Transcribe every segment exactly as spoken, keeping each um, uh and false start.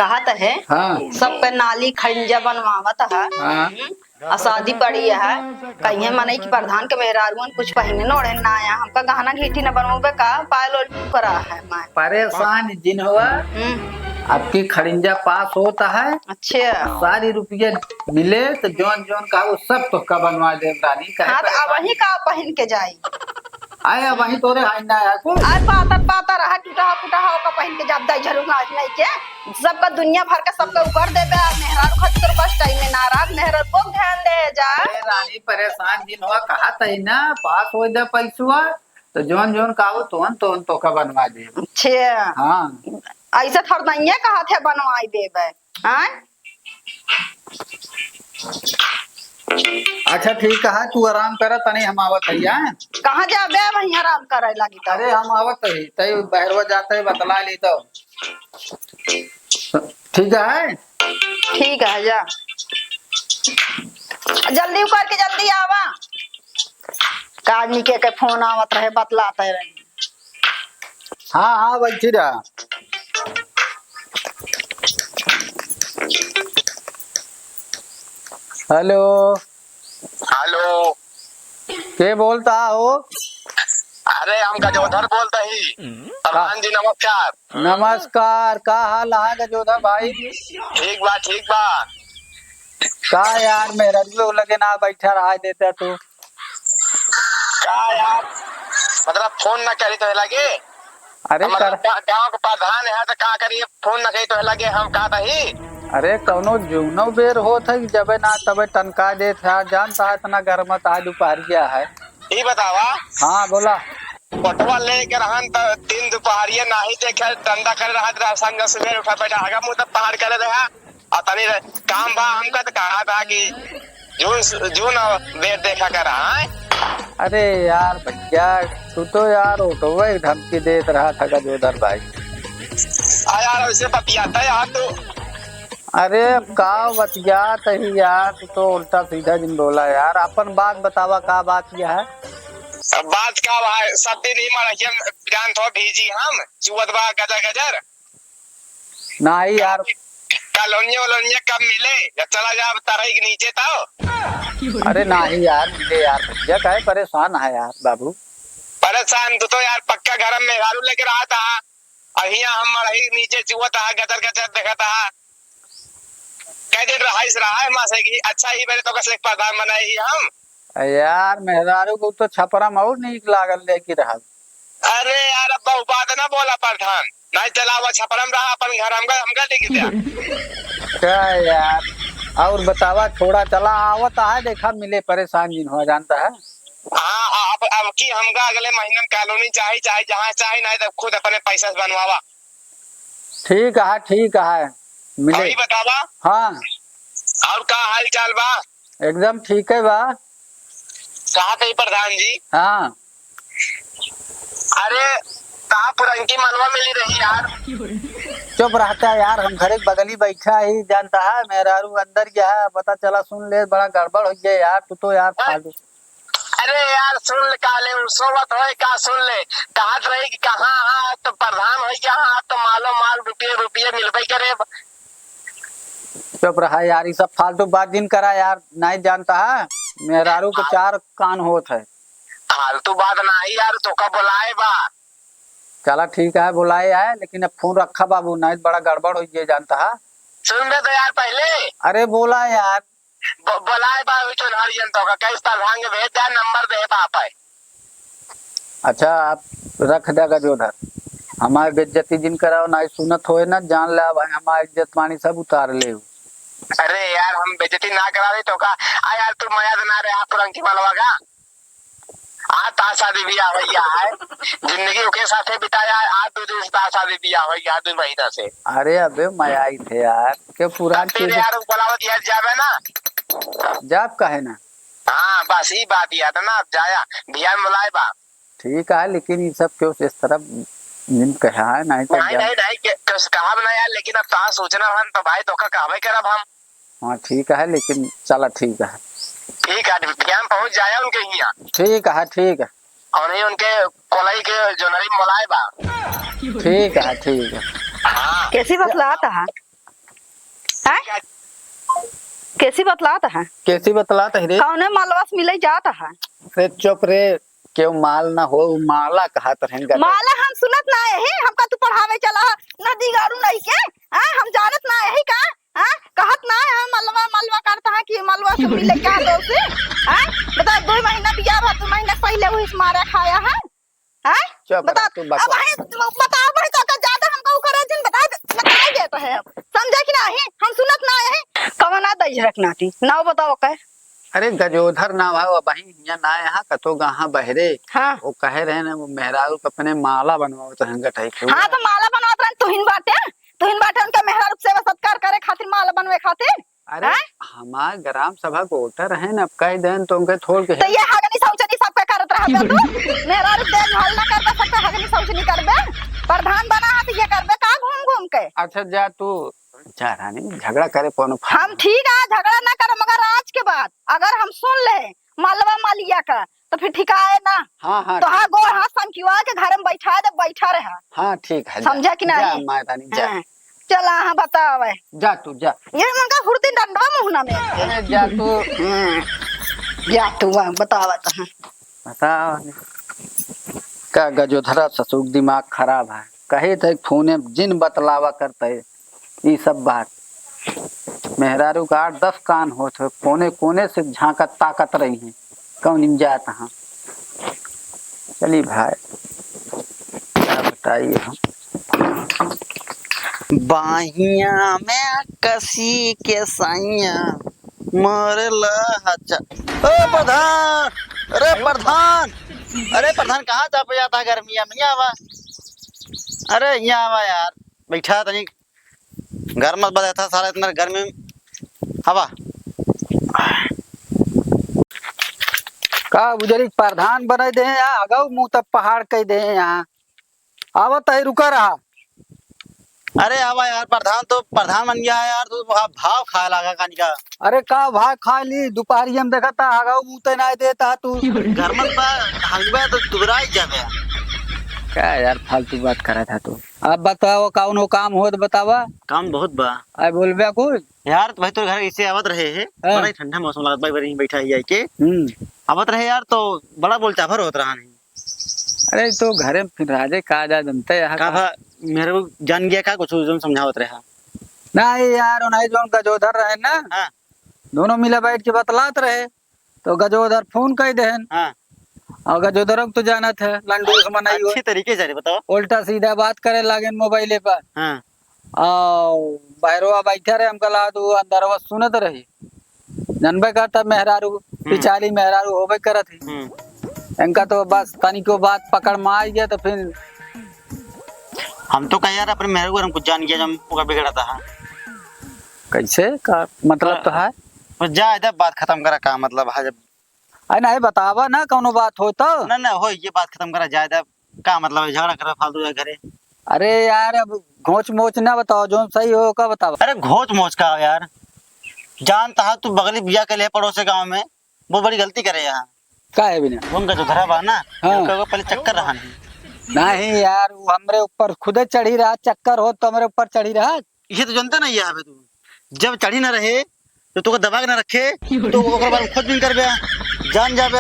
कहत है, हाँ। सबके नाली खड़िंजा बनवावत है। हाँ। हम्म, आ शादी पड़ी है, कहिए मनई कि प्रधान के मेहरारुअन कुछ पहिने न ओढ़े ना आया, हमका गहना घीटी न बनवावे का, पायल ओल करा है माय। परेशान जिन हुआ, हम्म। आपकी खड़िंजा पास होता है। अच्छा। सारी रुपया मिले तो जौन जौन कहा वो सब तोहका बनवा देब रानी, काहे हाँ, तो परेशान? अब वही का पहिन के जाई? आए, अब वही तोरे हाथ ना आया कुछ। आए, पातर पातर रहा, टूटा फूटा हो का पहिन के जाब दाई झरू नाच नहीं के। सबका दुनिया भर का सबका उकर देबे, आ मेहरारू खातिर तोर पास टाइम में ना रहा, मेहरारू को ध्यान दे जा। अरे रानी परेशान जिन हुआ, कहा तही ना, पास हो जा पैसुआ, तो जौन जौन कहा वो तोहन तोहन तोहका बनवा दे। अच्छा। हाँ। ऐसे थोड़ा नहीं है कहा थे बनवाई देबे, हाँ? अच्छा ठीक है, तू आराम कर, तनी हम आवत है, हाँ? कहाँ जाबे, वहीं आराम करे लागी तो। अरे हम आवत है, तई बहरवा जाते बतला ली तो। ठीक है? ठीक है, जा। जल्दी करके जल्दी आवा। का आदमी के, के फोन आवत रहे, बतलाते रहे। हाँ, हाँ, बैठी रहा। हेलो। हेलो। के बोलता हो? अरे, हम गजोधर बोलता ही। प्रधान जी, नमस्कार। नमस्कार, का हाल है गजोधर भाई? ठीक बा, ठीक बा। का यार, मेहररुए लगे ना बैठा रहा देता तू। का यार, मतलब फोन ना करी तो लगे? अरे मतलब कर गा-, गाँव के प्रधान है तो का करिए, फोन ना करी तो लगे, हम का तही? अरे कौनो जूनो बेर होत है कि जबे ना तबे टनका देत है, जानता है इतना गर्मत है, दुपहरिया है। ई बतावा। हाँ, बोला। फोटवा लेके रहन त दिन दुपहरिया नाही देखे, धंधा करे रहत रहा, संग सुबह उठा बैठा, आगा मुँह तब पहाड़ करे रहा। और तनी रे-, काम बा हमका तो कहा था कि जून, जून बेर देखा करा, हैं? अरे यार भैया, तू तो यार ऑटो एक धमकी देत रहा था गजोधर भाई। आ यार, ऐसे बतियाता यार तू। अरे अब का बतियात ही यार, तू तो उल्टा सीधा जिन बोला यार। अपन बात बतावा, का बात यह है? अब बात का भाई, सब दिन ही मड़किया जान थो भीजी हम, चुअत बा गजर गजर। नाही यार। कॉलोनिया वॉलोनिया कब मिले? जब चला जा तरई के नीचे तो। अरे नाही यार, मिले यार, भैया काहे परेशान है यार बाबू? परेशान तू तो यार पक्का घर में मेहरारू लेके रहा था, और हियां हम मड़ई के नीचे चुआ था, गजर गजर देखा था। कई दिन रहा इस रहा है माँ से कि अच्छा ही मेरे तो कैसे प्रधान बनाए ही हम। यार मेहरारू को तो छपरा में और नीक लागल लेके रहा। अरे यार, अब बहु बात ना बोला प्रधान, नहीं चलावा छपरम रहा अपन घर, हमका, हमका लेके दे। क्या यार, और बतावा, छोड़ा चला आवत है, देखा मिले परेशान जिन हुआ जानता है। हाँ, अब, अब की हमका अगले महीना में कॉलोनी चाही, चाही जहाँ चाही, नहीं तो खुद अपने पैसा से बनवावा। ठीक है, ठीक है, मिले। और ई बतावा। हाँ। और का हाल चाल बा? एकदम ठीक है बा। कहा थे प्रधान जी? हाँ। अरे, कहाँ पुरनकी मनवा मिली रही यार? चुप रहता है यार, हम घरे के बगली बैठा ही, जानता है, मेहरारू अंदर गया है, पता चला सुन ले, बड़ा गड़बड़ हो गया यार, तू तो यार हाँ। फालतू। अरे यार, सुन ले, का ले, उ सोवत होए का, सुन ले, कहत रही कि कहाँ, हाँ, तो प्रधान हो गया, हाँ, तो मालो माल, रुपये, रुपये मिलबे करे। चुप रहा यार, ये सब फालतू बात जिन करा यार, नहीं जानता है, मेहरारू के हाँ। चार कान होत है। फालतू बात नहीं यार, तोका बुलाए बा। चला ठीक है, बुलाए है, लेकिन अब फोन रखा बाबू, नहीं बड़ा गड़बड़ हो गया जानता है। सुन बे तो यार पहले। अरे बोला यार। ब-, बोलाए बा, वही चोन्हरियन तो का, कई प्रधान के भेज दे, नंबर दे बा पे। अच्छा, आप रख दे गजोधर, हमारे बेइज्जती जिन कराओ, ना ही सुनत होए ना, जान ले भाई, हमारी इज्जत पानी सब उतार ले। अरे यार, हम बेइज्जती ना करा रही तो का, आ यार, तू मया तो ना रहे, आप पुरनकी मनवा का। आ तार शादी बियाह हो गया है, जिंदगी ओके साथे बिताया है, आज दो दिन से तार शादी बियाह हो गया, दो महीना से। अरे अबे मैं आई थे यार, के पुरान तब फिर चीज यार बोलावत यार जावे ना। जाब काहे ना? हाँ, बस ई बात याद है ना, अब जाया, भियान बुलाए बा। ठीक है, लेकिन ये सब क्यों इस तरह जिन कहा है, नहीं तो नहीं, जान- नहीं, नहीं, के-, कस-, कहब ना यार, लेकिन अब तहां सोचना हन तो भाई तोका कहबे करब हम। हाँ, ठीक है, लेकिन चला, ठीक है। ठीक है, भियान पहुंच जाया उनके हियां। ठीक है, ठीक है। और नहीं उनके कोलाई के जोनरी मोलाए बा। ठीक है, ठीक है। हाँ। कैसी बतलात है? हैं? कैसी बतलात है? कैसी बतलात है रे? कौने मलवा से मिले जात है? रे चुप रे, केहू माल ना हो, माला कहत रहन का। माला हम सुनत ना यही, हमका तू पढ़ावे चला है, नदी गारू नहीं के, हैं? हम जानत ना यही का, हैं? कहत ना है, मलवा, मलवा करता है कि मलवा से मिले क्या तो से, हैं? बता, दो महीना बिया भा, दो महीना पहले वही से मारा खाया है, हैं? चुप बता, रह, तू अब बकवास। है, बताओ भाई, तो का ज्यादा हमका उ करे जिन बता दे, बता देता है अब, समझे कि नहीं? हम सुनत ना है, कवना दई रखना थी, नाव बताओ का? अरे गजोधर नाव है, वो बहिन हियाँ ना यहाँ कतो गहाँ बहरे। हाँ। वो कहे रहे ना, वो मेहरारू के अपने माला बनवावत रहन गठई के। हाँ, तो माला बनवावत रहन, तुहिन बाटे, तुहिन बाटे उनके मेहरारू के सेवा सत्कार करे खातिर, माला बनवे खातिर। अरे, हैं? हमार ग्राम सभा के वोटर हैं, अब कह देन तो उनके छोड़ के तो है। ये हगनी सौचनी सबके करत रहबे तू? मेहरारू के देखभाल ना करबे, सबके हगनी सौचनी करबे? प्रधान बना है तो ये करबे का घूम घूम के? अच्छा जा तू, जा रानी, झगड़ा करे कोनो फायदा हम नहीं। ठीक है, झगड़ा ना कर, मगर आज के बाद अगर हम सुन ले मलवा मलिया का, तो फिर ठिकाए ना। हाँ, हाँ, तो हाँ, ठीक। गोड़ हाथ संकिवा के घर में बैठा दे, बैठा रहा। हाँ, ठीक है, जा। समझा कि जा, नहीं? माय रानी, जा। हाँ। चला, हाँ, बतावे। जा तू, जा। ये उनका हुर्दी डंडवा मुहना में। अरे, जा तू। हम्म। जा तू, वहाँ बतावा तो, हाँ। बतावा। का गजोधरा ससुर दिमाग खराब है। कहे थे फोने जिन बतलावा करते। ई सब बात। मेहरारू का आठ दस कान होत है, कोने कोने से झांकत ताकत रही हैं, कौन इन जात हाँ। चली भाई, क्या बताइए हम। बाहिया में कसी के साइया मरला हचा। ओ प्रधान, अरे प्रधान, अरे प्रधान, कहाँ जा पे जाता है गर्मिया में? यहाँ आवा, अरे यहाँ आवा यार, बैठा तनी। घर मत बदे था साला, इतना गर्मी में हवा। का बुजरी प्रधान बने दे हैं यहाँ, हगऊ मुँह तब पहाड़ कह दे हैं यहाँ। आवत है, रुका रहा। अरे आवा यार, प्रधान तो प्रधान बन गया है यार, तू भा-, भाव खाए लागा कानी का। अरे का भाव खा ली, दोपहरिया में देखा था, हगऊ मुँह ते ना देता तू। घर मत बा, हगबे तो दुबराई जाबे। का यार फालतू बात करा था तू। अब बताओ, कौनो काम हो तो बतावा। काम बहुत बा। आय बोलबे कुछ? यार, तो भाई, तोर घर ऐसे आवत रहे है, हाँ। बड़ा ही ठंडा मौसम लागत बा, बड़ी बैठा ही आके। हम्म। आवत रहे यार, तो बड़ा बोल चाभर होत रहा नहीं। अरे, तो घरे में फिर राजे का जा जनते यहाँ का का। भा, मेरे को जान गया का कुछ, जो समझावत रहा। नहीं यार, उन्हें जो गजोधर रहे ना, हाँ। दोनों मिला बैठ के बतलात रहे। तो गजोधर फोन कइ देहन। हाँ। और गजोधर को तो जानत है, लंडू से मनाई हो। अच्छे तरीके से, अरे बताओ। उल्टा सीधा बात करे लागेन मोबाइले पर। हाँ। और बहरवा बैठा रहे, हमका लागत वो अंदरवा सुनत रही। जनबे करता मेहरारू, हम्म। पिचाली मेहरारू होबे करत ही। हम्म। इनका तो बस तनिको बात पकड़ में आ गया तो फिर हम तो कहे यार, अपने मेहरारू को हम कुछ जान गया, जब ओकर बिगड़ता है। कैसे का मतलब तो हाँ। है? बस जा, इधर बात खत्म करा, का मतलब है जब अरे नहीं, बतावा ना, कौनो बात हो तो। ना, ना, हो, ये बात खत्म करा जाए, तब का मतलब है, झगड़ा करा फालतू जाए घरे। अरे यार, अब घोच मोच ना बताओ, जो सही हो का बतावा। अरे घोच मोच का हो यार, जानता है तू बगली बिया के लिए पड़ोस गाँव में, बहुत बड़ी गलती करे यहाँ। का है बिना? उनका जो धरा बा ना, हाँ। उनका पहले चक्कर रहा नहीं। नहीं यार, वो हमरे ऊपर खुदे चढ़ी रहा, चक्कर हो तो हमरे ऊपर चढ़ी रहा। इहे तो जनते नहीं है अबे तू। जब चढ़ी ना रहे, तो तोके दबा के ना रखे, तो ओकर बाद में खोजबीन करबे, जान जाबे।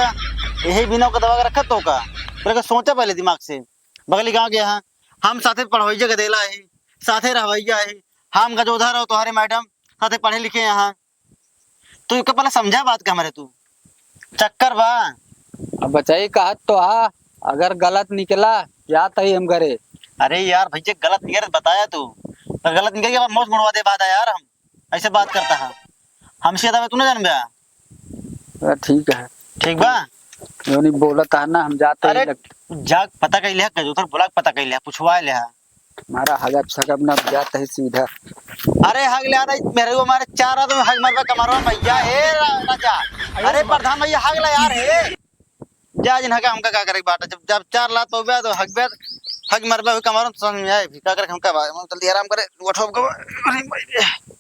यही बिना ओके दबा के रखत तो का? पहले के सोचे पहले दिमाग से। बगली गाँव के यहाँ हम साथे पढ़वैया के देला है, साथे रहवैया है, हम गजोधर और तोहरे मैडम साथे पढ़े लिखे यहाँ। तू इके पहले समझा बात के हमरे तू। चक्कर बा। अब बचाई कहत तो हा, अगर गलत निकला, या तही हम घरे। अरे यार भैया, गलत निकले तो बताया तू। तो गलत निकल के बाद मौज मुड़वा दे बाद यार हम। ऐसे बात करता है। हमसे ज्यादा तू ना जानबे। तो ठीक है। ठीक बा? जो नहीं बोलत है ना, हम जाते ही अरे, लग- जा पता कइ लिहा, गजोधर बोला के पता कइ लिहा, पुछवा लिहा। हमारा हगब सगब ना जात है सीधा। अरे हग ले आ रही, मेरे को मारे चार आदमी हग मरबा कमरवा भैया, ए रा-, राजा। अरे प्रधान भैया हग ले यार, हे। जा जिन हगा हमका का करे के बात, जब, जब चार लात पउबे तो हगबे, हग मरबे हुई कमरवा तो समझ में आए, फिर का करे हमका बात, हम जल्दी आराम करे, उठो हमका, अरे भाई रे।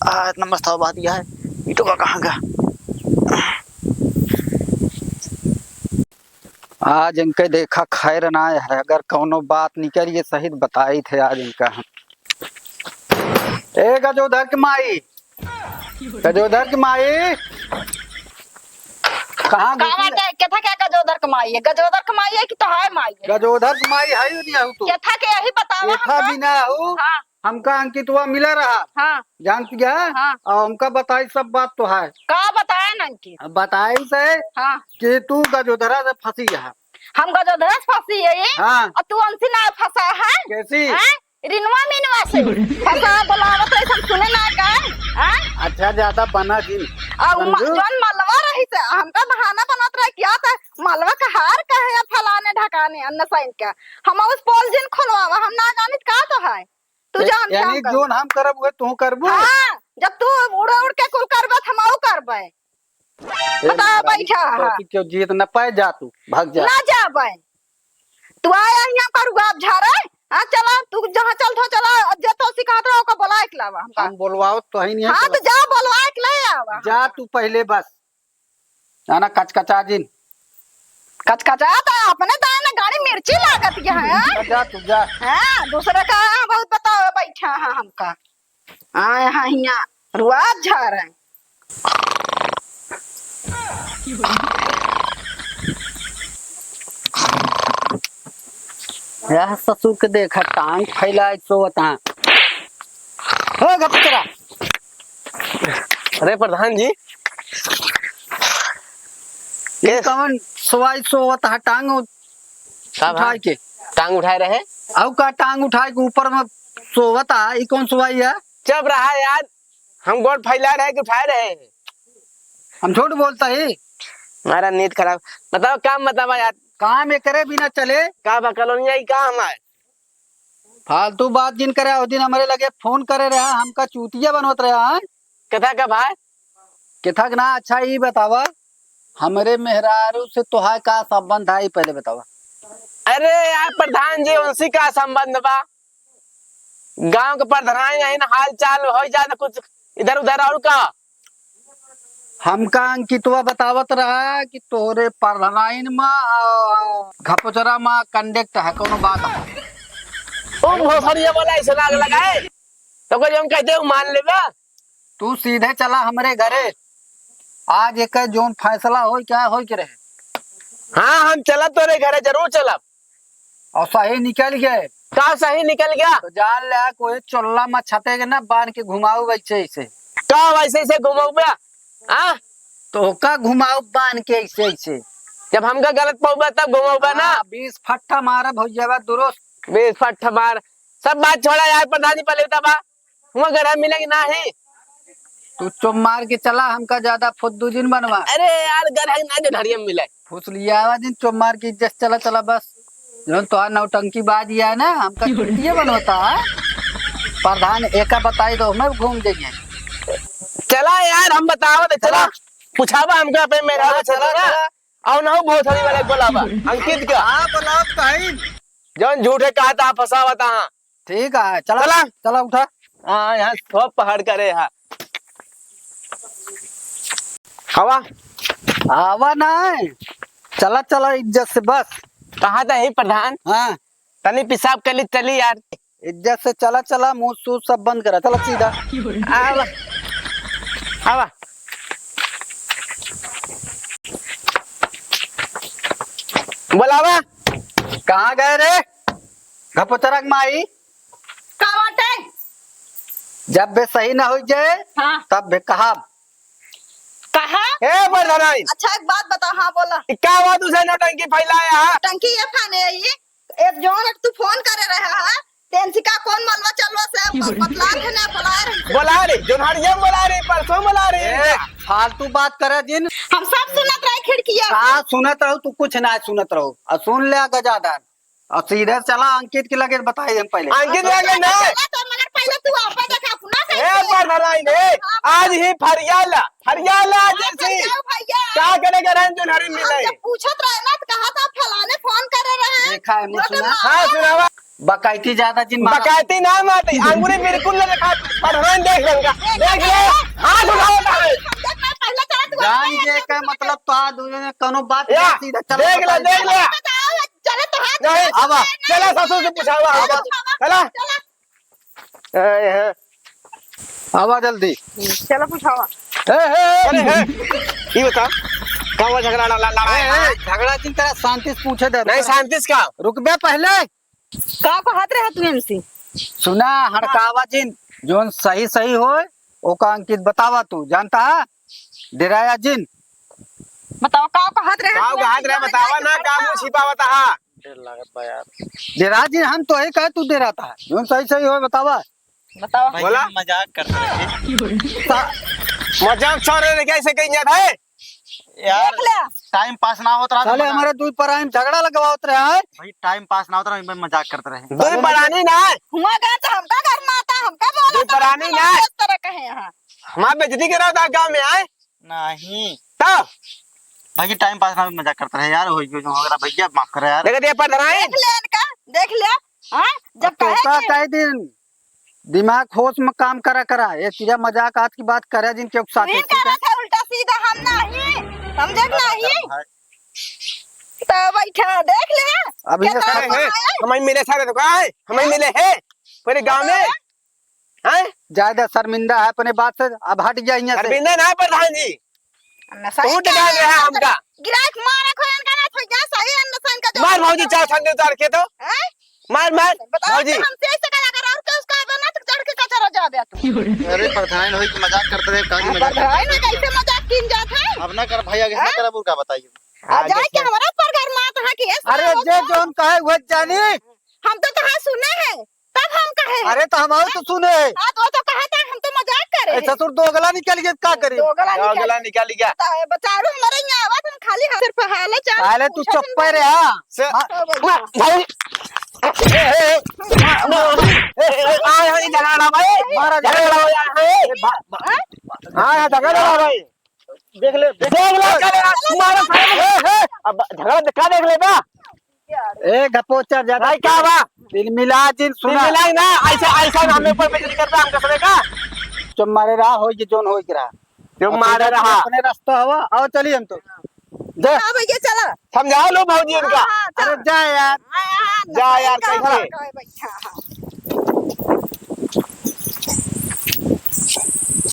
आ, इतना मस्त हवा बहत है, ये तो का कहाँ का। आज इनके देखा खैर ना है, अगर कौनो बात निकल गई सही तो बताई थे आज इनका हम। ए गजोधर के माई, गजोधर के माई, कहाँ का घुसी है? बात है? केथा के गजोधर के माई है? गजोधर के माई है कि तोहार माई है? गजोधर के माई है ही नहीं हूँ तू। केथा के यही बतावा एथा हमका। बिना हूँ। हाँ। हमका अंकितवा मिला रहा। हाँ। जान गया? हाँ। और हमका बताई सब बात तोहार। का बताए ना अंकित? बताई से हाँ। कि तू गजोधरा से फंसी है। हम गजोधरा से फंसी है ये? हाँ। और तू हमसे ना फंसा है? कैसी? हैं? रिनवा मिनवा से। फंसा बोलावत रहे, सब सुने ना का? हैं? अच्छा, ज्यादा बना जिन। और म-, समझू? जौन मलवा रही से, हमका बहाना बनत रहे, क्या था? मलवा का हार का है, फलाने ढकाने, अन्न साइन का। हम उस पोल जिन खोलवावा, हम ना जानित का तो है। तू ए-, जान यानी जान कर। जौन हम करब, उहे तू करबू? हाँ, जब तू उड़ उड़ के कुल करबे, त हमहू करबे। ए बता, महारानी, बैठा तो है। तू क्यों जीत न पाए, जा तू, भाग जा। ना जाबे। तू आया हियाँ का रुआब झारे? हाँ, चला, तू जहाँ चल थो, चला, जे तो सिखात रहो, ओका बोलाए के लावा हमका। हम बोलवाओ तो ही नहीं है, हाँ, चला। तो जा, बोलवाए के ले आवा। जा तू पहले बस। जाना कचकचा जिन। कचकचा तो अपने दाएं ना गाड़ी मिर्ची लागत के है, हाँ? जा तू जा। हाँ, दूसरे का बहुत बताओ, बैठा है हमका। आए हैं हियाँ, रुआब झारे। यह ससुर के देखा, टांग फैलाए सोवत हैं। हो गपचरा। अरे प्रधान जी, ये कौन सोवाई सोवत है टांग का उठाए भाई? के? टांग उठाए रहे। अउ का टांग उठाए के ऊपर में सोवत है, ई कौन सोवाई है? चुप रहा यार, हम गोड़ फैला रहे कि उठाए रहे हैं? हम झूठ बोलता ही? हमारा नींद खराब। बताओ काम बतावा यार। काम एकरे बिना चले? का बा कॉलोनिया ही काम है? फालतू बात जिन करे, ओ दिन हमरे लगे फोन करे रहा, हमका चूतिया बनवत रहा है। केथा का भाई? केथा का ना, अच्छा ई बतावा, हमरे मेहरारू से तोहार का संबंध है, ई पहले बतावा। अरे यार प्रधान जी, उनसे का संबंध बा? गांव के प्रधान ही नहीं ना, हाल चाल हो जाता कुछ इधर उधर और का? हमका अंकितवा बतावत रहा कि तोहरे प्रधानाइन मा, आ, घपोचरा मा contact है, कौनो बात है? ओ भोसड़िया वाला ऐसे लाग लगाए, तो कोई हम कहते हो मान लेबा? तू सीधे चला हमरे घरे, आज एक जौन फैसला होई, क्या होई के रहे। हाँ, हम चलब तोरे घरे, जरूर चलब। और सही निकल गए। का सही निकल गया? तो जान ले, कोई चोल्ला में छते के ना बांध के घुमाऊ वैसे ऐसे। का वैसे ऐसे घुमाऊ बे? हाँ? तो का घुमाऊ बांध के ऐसे ऐसे? जब हमका गलत पाऊ बे तब घुमाऊ बे ना? हाँ, बीस फट्टा मारब हो जावा दुरुस्त। बीस फट्टा मार। सब बात छोड़ा यार, प्रधान जी पहले बता बा। हुआ गरहा मिले कि नाही? तू चुप मार के चला, हमका ज्यादा फुद्दू जिन बनवा। अरे यार, गरहा ना जो ढड़िया में मिले। फुसलियावा जिन, चुप मार के इज्जत से चला, चला बस। जौन तोहार नौटंकी बाजी है ना, हमका चुटिया बनवता है। प्रधान एका बताई दो, मैं घूम जाइए। चला यार, हम बताओ तो चला। चला। पूछावा हमका अपने मेहरारू चला, से चला, ना। चला। आओ ना, भोसड़ी वाला बोलावा। अंकित का? हाँ, बोलाओ, कहीं। जौन झूठे कहा था, फंसावा था। ठीक है, चला, चला। चला, उठा। हाँ, यहाँ सब पहाड़ करे है। हवा? हवा ना है। चला, चला, इज्जत से बस। कहाँ था यही प्रधान? हाँ। तनी पेशाब कर ली, चली यार। इज्जत से चला, चला, मुंह सूत सब बंद करा, चला सीधा। आवा, आवा। बोलावा। कहाँ गए रे? घपोचरक माई। का बाटे? जब बे सही ना होई जाए, हाँ। तब बे कहा। कहा? ए, प्रधानाई। अच्छा, एक बात बताओ, हाँ, बोला। ई का बात उसे नौटंकी फैलाया है? टंकी ये फाने है, ये एक जौन एक तू फोन करे रहा है, तेनसिका कौन मलवा चलवा से ब-, बतला रहे ना, बोला रही से। बोला रही, जोन्हरिया बोला रही, परसों बोला रही। ए, फालतू बात करे जिन। हम सब सुनत रहे खिड़किया से। का सुनत रहो तू, कुछ ना सुनत रहो। और सुन ले गजाधर, और सीधे चला अंकित के लगे बताई हम पहले। अंकित के लगे ना। चला तो मगर पहले तू आपा देखा अपना ए, कैसे। प्रधानाई ने, हाँ, आज ही फरियाला, फरियाला आज हाँ, ही। फरियाल भैया। का करे के रहन जोन्हरी हम मिले? जब पूछत रहे ना तो कहा था फलाने फोन करे रहे। देखा है, जो मुसुना। हाँ, सुनावा। बकैती ज्यादा जिन मारा। बकैती ना मारती, अंगुरी बिल्कुल ना देखा, प्रधान देख लेंगा। देख ले, हाथ उठाओ ना। देख, मैं पहले चला तू जान आगे ये के मतलब तो आ दो जने कोनो बात या, नहीं, सीधा चला देख ले, बताओ। देख ले। बताओ, चले तो हाथ नहीं, उठाओ। आवा। चला ससुर से पूछावा, आवा। चला। चला। ए, ए, आवा जल्दी। चलो पूछावा। ए, ए, ए। अरे, हे, ई बता, का हुआ झगड़ा, ला, ला, ला, ए, ए, झगड़ा जिन तेरा शांति से पूछे दे। नहीं, शांति से का? रुकबे पहले। का कहत रहे तू हमसे? सुना, हड़कावा जिन, जोन सही सही होय, ओका अंकित बतावा तू, जानता है? डेराया जिन। बताओ, का कहत रहे का तू कहत हमसे? रहे, बतावा ना, का मुँह छिपावत हा? डर लागत बा यार। डेरा जिन, हम तो यही कहे तू डेराता है, जोन सही सही होय बतावा। बताओ। भाई, बोला? हम मजाक करत रहे। सा-, मजाक छोड़ रहे, कैसे कहीं जात है? यार, देख ले। टाइम पास ना होत रहा, साले मजाक। हमारे दुई पराई में झगड़ा लगवावत रहे हैं। भाई, टाइम पास ना होत रहा, मैं मजाक करत रहे। दुई परानी ना। हुआ गया तो हमका घर में आता, हमका बोला दुई तो परानी हमका ना। इस तरह कहे यहाँ। हमार बेइज्जती करा था गाँव में आए। नहीं। तो? भाई, टाइम पास ना, मजाक करत रहे यार, हो गयो जो हो गया, भैया माफ करे यार। देख दे पधराई। देख ले इनका, देख ले। हाँ? जब अब तो कहे का कि कह दिन दिमाग होश में काम करा करा, ये तेरा मजाक आज की बात करे जिन के साथ, तू ही ठीक है? करा था उल्टा सीधा, हम नहीं, समझे कि नहीं? तो बैठा, देख ले, अब ये कितना सारे हैं, बनाया। हमें मिले सारे तो का है? हमें मिले हैं पूरे गाँव में, हैं? ज्यादा शर्मिंदा है अपने बात से, अब हट गया यहाँ से। शर्मिंदा ना है प्रधान जी, नशा तू ही डरा क्या रहा है हमका। गिराक मारे खोयन का ना खोई जा, सही है नशा इनका जो मार भौजी, चार ठंडे उतार के तो। हैं? मार, मार, बताओ भौजी। कि हमसे ऐसे करा कर और क्या उसका बना तो चढ़ के कचरा जा बे तू। अरे प्रधान होई कि मजाक करत रहे, काजी मजाक करत रहे। प्रधान में कैसे मजाक कीन जात है? अब ना कर भाई, आगे ना हैं? कर, अब का बताइए। आ जाए कि हमारा पर घर मात है कि ऐसा अरे होता जे है। जोन कहे वो जानी। हम तो तहाँ सुने हैं। तब हम कहे हैं। अरे, तो हम आओ तो सुने। हाँ, तो वो तो कहा था, हम तो मजाक करे ए, हैं। ससुर दोगला निकल गया, का करी? दोगला निकल दोगला निकल गया। तो बचारू हमारे यहाँ आवत, हम खाली हाथ सिर्फ हाल चाल अरे, तू पूछत चुप हैं। पे रे, हाँ। से हाँ। तो बोल। भाई। ए, ए, ए, ए, ए, ए, आए हो, ये झगड़ा भाई। मारा झगड़ा हो, आए हो। हाँ? हाँ, यहाँ झगड़ा हो भाई। देख ले, देख ले, देख ले, मारो, मारो। ए, ए, अब झगड़ा का देख ले बा? ए, गपोचर ज्यादा भाई, का बा? तिलमिला जिन सुना। तिलमिला ना, ऐसा, ऐसा ना हमें ऊपर बेइज्जती करता, हम कसरे का? चुप मारे रहा, होई के जोन होई के रहा। चुप मारे अपने रहा। अपने रास्ता हवा, आओ चलिए हम तो। जा। हाँ भैया, चला। समझा लो भौजी इनका। हाँ, हाँ, अरे चला। जा यार। हाँ, हाँ, जा यार, चला, कैसे? चला, बैठा, हाँ।